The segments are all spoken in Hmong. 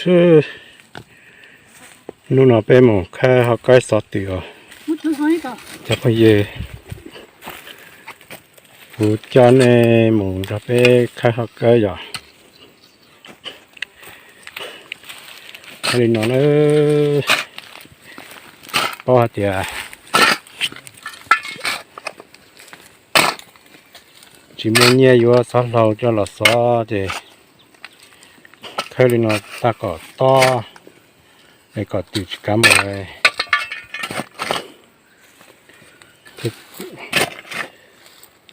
Hnub no peb mus khawb hauv kawb xov twm os. Cov phooj ywg, kuv coj nej mus nrog peb khawb hauv kawb yom. Li no na, paub hais tias tsis muaj nyiaj yuav xov hlau coj los xov ces khawb li no tag kom tob, es kom twm tsis kav mus.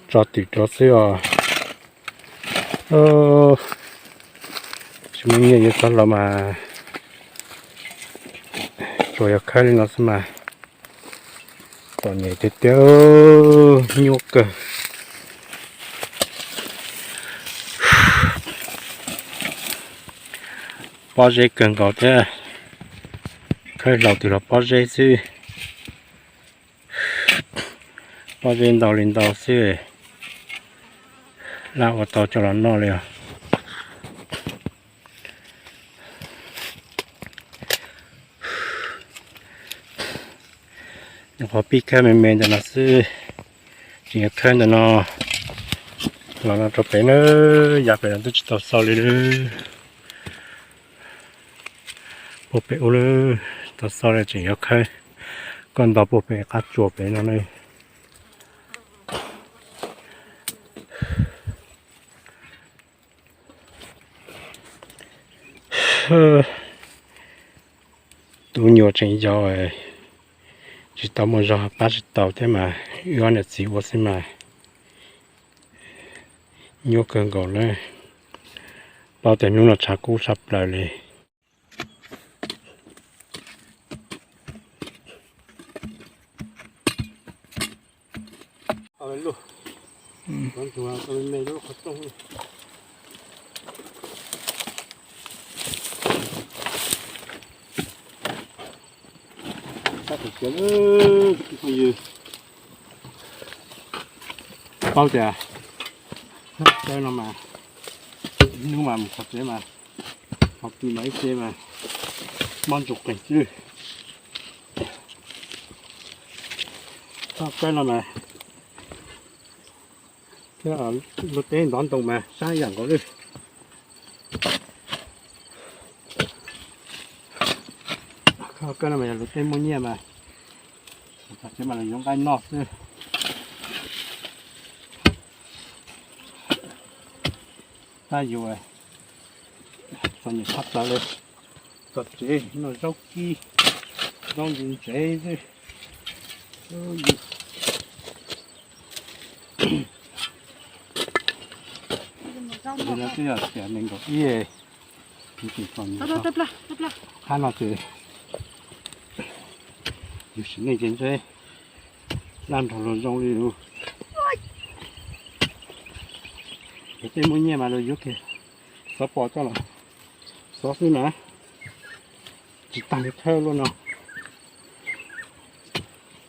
Tso twm rau xwb os. Tsis muaj nyiaj yuav xov hlau mas tsuas yog khawb li no xwb mas txom nyem tiag tiag, nyuaj kawg. Pob zeb kawg nkaus thiab, khawb hlau twg los pob zeb xwb. Pob zeb ntau li ntau xwb, laj ua tau coj los noj li os. Nyuam qhuav pib khawb me me ntawm no xwb, tseem yuav khawb ntawm no los no rau pem na, yav pem no twb tsis tau xauj li. Puag pem ub lawm, tau xauj li tseem yuav khawb, koj nto puag pem qab tsuas pem no na. Tus nyuam tseem yau, tsis tau muaj zog pab tsis tau thiab mas wb ob niam txiv ua xwb mas nyuaj kawg nkaus na. Paub tias hnub no tshav kub tshaj plaws li. Paub tias no mas, hnub mas mus qhov tsev mas, qhov twg mas ib ce mas mob ntsus qees xwb. Txoj kawb no mas, luag teb ntov ntoo mas sab ib yam nkaus li. Txoj kawb no mas yog luag teb muaj nyiaj mas, qhov tsev mas los yuav nqaij noj xwb. Tab yus txom nyem tshaj plaws li, txog tsev noj zaub kib, zaub ntse ntsev xwb. Ntawm no twb yog tiam nees nkaum ib, qhab no ces yus sim neej ces ntshe laj nrog luag zoo li lawm. Luag tej muaj nyiaj mas luag yuav kiag xov pos coj los xov xwb na, tsis tas li khawb luaj no.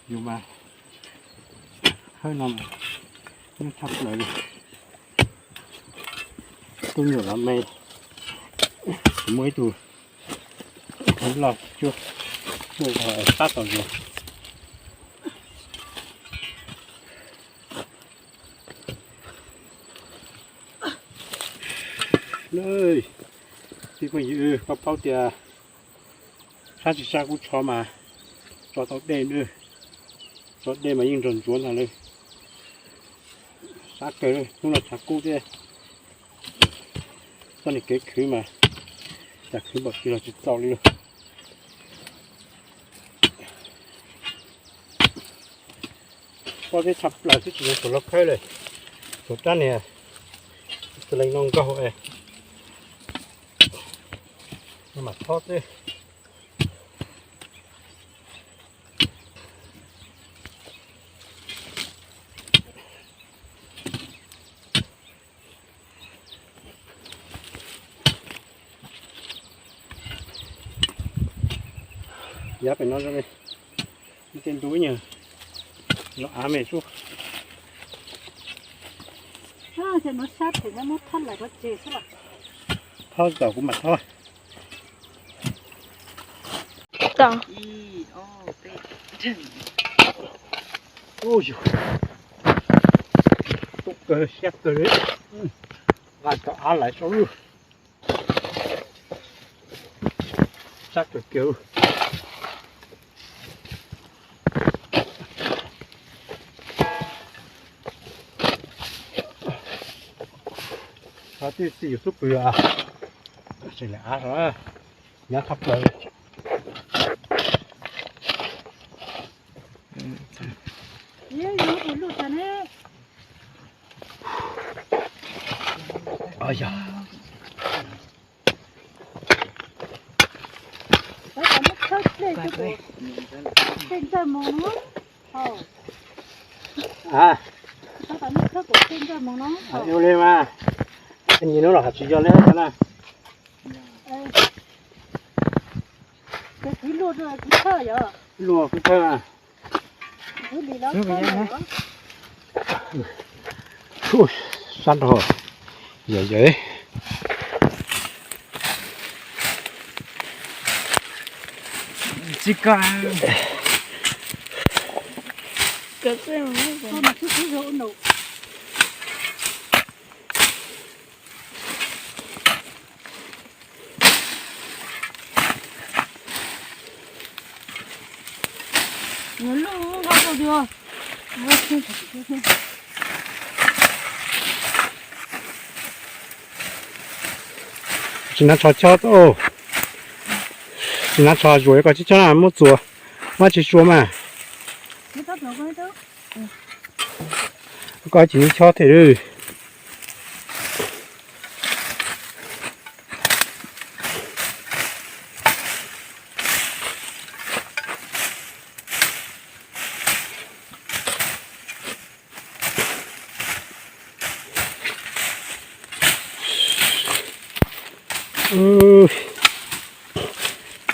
Yus mas khawb no mas nyuaj tshaj plaws li. Tus nyuam los me, kuv muaj ib tug loj cuag, muaj zog es pab tau yus. Tij phooj ywg, koj paub tias sab tsis sab kub tsho mas tso tau dej na, tso dej mas yeej nrog ntsuav ntag li. Sab kawg, hnub no tshav kub thiab, txoj niag kev khwv mas cas khwv npaum twg los tsis txaus li. Pob zeb tshaj plaws xwb tsis yog tsuas laug khawb li, tsuas rab niag xas lees no nkaug no mas thob xwb. Yav pem no zoo li tej ntu ib nyuag los av me sub. Thob zaum kuv mam thob. Ub, tub kawg siab kawg li. Nqa cov av lawm saum lub sab kawg kiag. Xyov twb txi yus xub pwg, tseem lawm av, nyab qhov plaws. Ua li mas, nyias hnub los hais tsis yog li na. Luaj kuj thawj. Sab nrho, yam yam. Tsis koj. Tsis hnav tsho chob, tsis hnav tsho zuas, koj tsis chob na, muab txuas, muab tsis tsuas mas. Koj tsis chob thiab.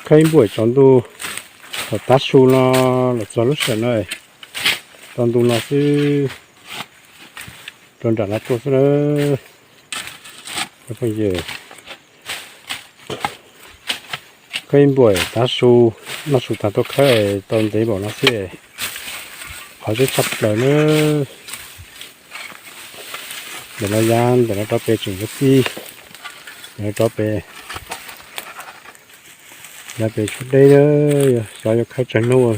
Khawb ib npuaj tsaus ntuj, thaum tav su no los txog lub sij hawm no, tsaus ntuj no xwb, rau nram no tuaj xwb na. Cov phooj ywg, khawb ib npuaj tav su, noj su tag tuaj khawb tau ntev npaum no xwb, qhov zoo tshaj plaws na. Ntawm no yav ntawm no rov pem tseem yuav txi, ntawm no rov pem, yav pem tshuav deb, xyov yuav khawb tsawg hnub.